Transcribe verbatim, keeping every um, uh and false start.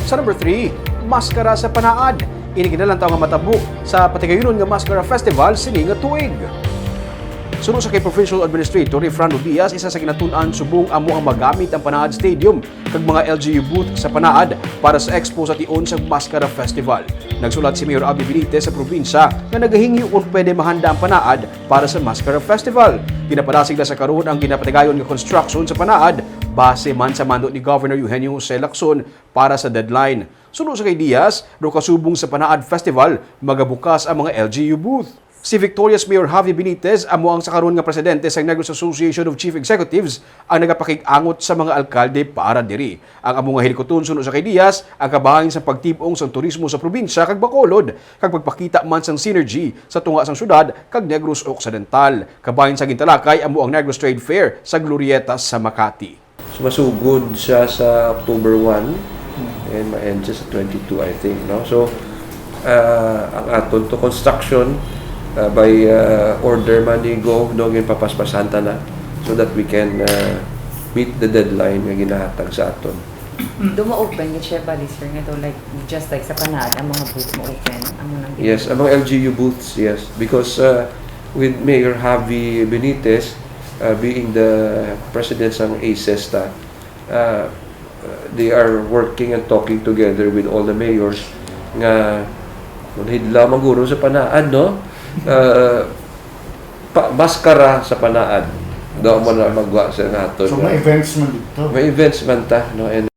Sa number three, maskara sa Panaad. Ini ginalantaw nga matabo sa patigayunon nga Maskara Festival sini nga tuig. Suno sa kay Provincial Administrator ni Fran Diaz, isa sa ginatun-an subong amo ang magamit ang Panaad Stadium kag mga L G U booth sa Panaad para sa expo sa tion sa Maskara Festival. Nagsulat si Mayor Abby Benitez sa probinsya nga nagahingyo kung pwede mahanda ang Panaad para sa Maskara Festival. Ginapadasig na sa karon ang ginapatigayon nga construction sa Panaad base man sa mando ni Governor Eugenio Jose Lacson para sa deadline. Suno sa kay Diaz, daw kasubong sa Panaad Festival, magabukas ang mga L G U booth. Si Victoria's Mayor Javi Benitez amo ang sa karon nga presidente sa Negros Association of Chief Executives ang nagapakig-angot sa mga alkalde para diri. Ang amo nga hilikuton suno sa kay Diaz ang kabahin sa pagtib-ong sang turismo sa probinsya kag Bacolod, kag pagpakita man sang synergy sa tunga sang syudad kag Negros Occidental. Kabahin sa gintalakay amo ang Negros Trade Fair sa Glorieta sa Makati. So, masugod siya sa October one and ma-end siya sa twenty-two, I think, no? So, ah, ang aton to construction, ah, by, ah, order man ni Gov, no, ginpapaspasan ta na so that we can, ah, meet the deadline nga ginahatag sa aton. Do ma-open nga siya bali, sir, nga daw, like, just like sa Panaad, ang mga booth ma-open, ang mga Yes, ang mga L G U booths, yes. Because uh, with Mayor Javi Benitez uh, being the president sang ACES ta, uh, they are working and talking together with all the mayors nga manhidlaw man guro sa Panaad, no? Uh, pa, maskara sa Panaad. Daw mo na magwa sa naton. So, may events man dito. May events man ta, no? And